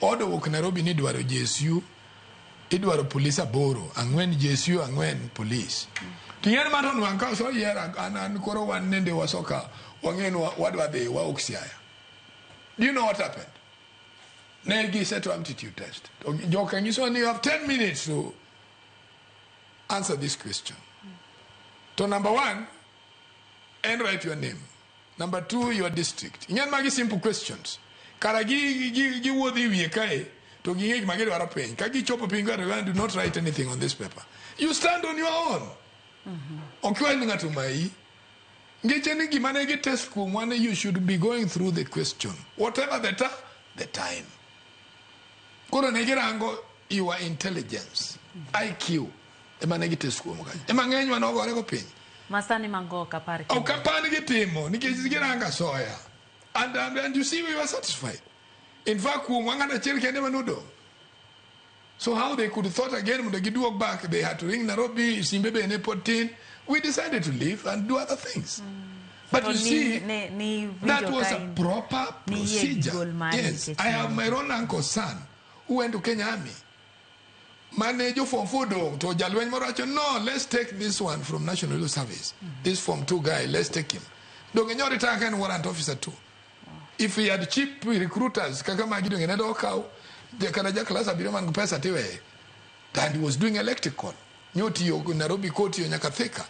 Order owuok Nairobi ni idwaro GSU, idwaro police aboro, ang'wen GSU, ang'wen police. To ing'e ni mato nwang' ka oseyier an an koro wan nende wasoka wang'e ni wadwa dhi wawuok Siaya. Do you know what happened? Ne giseto aptitude test. To joka nyisowa ni you have 10 minutes to answer this question. To number one, en write your name. Number two, your district. Ing'e ni magi simple questions. Kara gi gi giwuotho e wiye kae to ging'e gima gidwaro piny. Ka gichopo piny ka to do not write anything on this paper. You stand on your own. Ok iwach ni ng'ato mayi. Ngeche ni gima ne gi test kuomwa ni you should be going through the question. Whatever the, ta the time. Koro ne girango your intelligence, IQ. Ema ne gi test kuom kanyo. Ema ng'enywa nogore go piny. Masani mago ok apar kendo. Ok apar ni gitimo nikech girango asoya. And you see we were satisfied. In fact kuomwa ng'ato achiel kende ema nodong'. So how they could thought again mondo giduog back, they had to ring Nairobi, simbe be ne pod tin. We decided to leave and do other things. But To you ni- see, ne- ni that winjo was ka a in- proper ni yie gi procedure. gol mari Yes, nikech I have ne- my own uncle's son who went to Kenya Army. Mane jo form 4 dong' to jalweny moro wacho no let's take this one from National Youth Service. This form 2 guy, let's take him. Dong' enyo retire ka en warrant officer too. If he had cheap recruiters kaka magi dong' ne do kaw kata ja class abiriyo man gi pesa tiweye. And he was doing electrical. Nyotiyo Nairobi kotiyo nyaka Thika.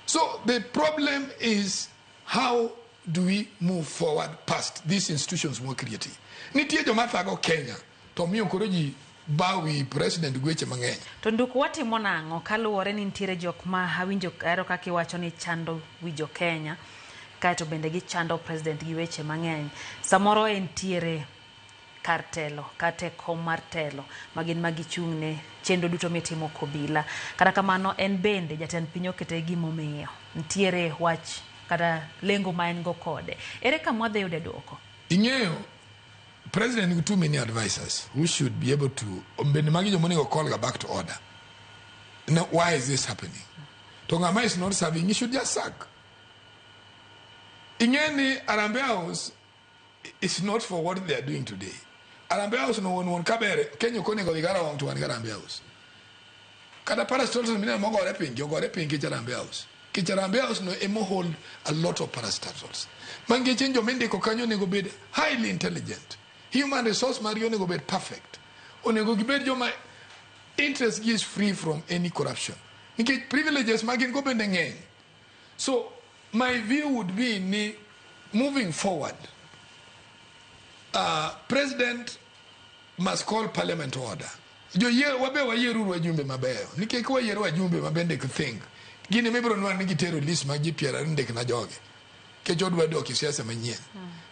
So the problem is how do we move forward past these institutions mwa create. Nitie joma thago Kenya to miyo koro ji bawi president gi weche mang'eny. To nduk watimo nang'o kaluwore ni nitiere jok ma awinjo ahero kaka iwacho ni chando wi jo Kenya kaeto bende gichando president gi weche mang'eny. Samoro entiere kar telo kata e kom mar telo ma gin ma gichung' ne chenro duto mitimo kobila. Kata kamano en bende jatend piny okete gimomiyo nitiere wach kata lengo ma en go kode. Ere kama wadhi yude duoko? Ing'eyo president nigi too many advisors who should be able to bende magi joma onego call ga back to order. Now, why is this happening? To ng'ama is not serving, he should just sack. Ing'e ni Harambee House is not for what they are doing today. Harambee House no wuon wuon kabere, Kenya ok onego dhi Karawang' to wan gi Harambee House. Kata parastatals mineno mogore piny gi ogore piny nikech Harambee House. Nikech Harambee House no emo hold a lot of parastatals. Ma nikech joma indiko kanyo onego bed highly intelligent. Human resource margi onego bed perfect. Onego gibed joma interest gi is free from any corruption. Nikech privileges ma gin go bende ng'eny. So my view would be ni moving forward, president must call parliament to order. Joyie wabe wayieruru wajumbe mabeyo nikech ka wayiero wajumbe ma bende think gin ema ibiro nwang' ni gitero list mag ji 20 ndik na jogi nikech odwa dok e siasa manyien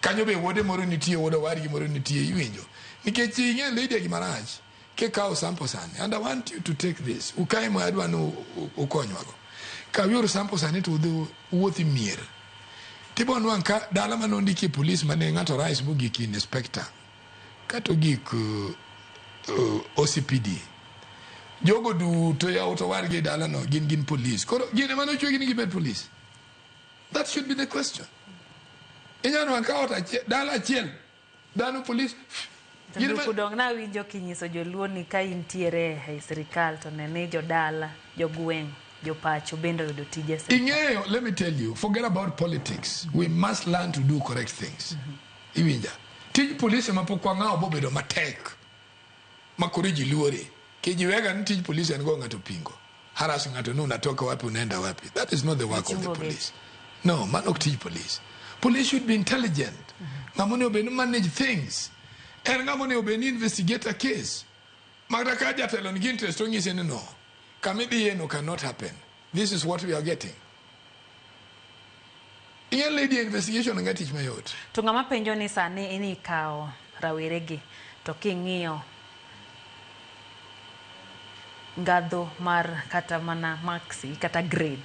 kanyo be wuode moro nitie wuod owadgi moro nitie iwinjo nikech ing'e Lydia gima rach kikawo sample sani and I want you to take this ukae ma adwa ni ukonywago kawiuru sample sani to udhi uwuothi mier tibo nwang' ka dala mane ondikie police mane ng'ato rise mogik inspector kata ogik OCPD jogo duto yawuot owadgi e dalano gin gin police koro gin ema nochwegi ni gibed police. That should be the question. Inyalo nwang' ka ot achiel dala achiel dhano police To gin ema nduku dong' nawinjo kinyiso joluo ni ka intiere e sirikal to ne ni jodala, jogweng', jopacho bende oyudo tije e sirikal. Ing'eyo, let me tell you, forget about politics. We must learn to do correct things. Iwinja? Tij polise ma pok wang'awo bobedo matek. Ma koro ji luore. Ke ji wega ni tij polise en go ng'ato pingo. Harass ng'ato ni unatoka wapi unaenda wapi. That is not the work of the Gichungo police. No, mano ok tij police. Police should be intelligent. Ng'ama onego bed ni manage things. En ng'ama onego bed ni investigate a case. Makata ka jatelo nigi interest onyise ni no. Kama idhiye no cannot happen. This is what we are getting. Ing'e lady investigation onge tich mayot. To ng'ama penjo ni sani ni ikawo raweregi to king'iyo ngadho mar kata mana maksi kata grade.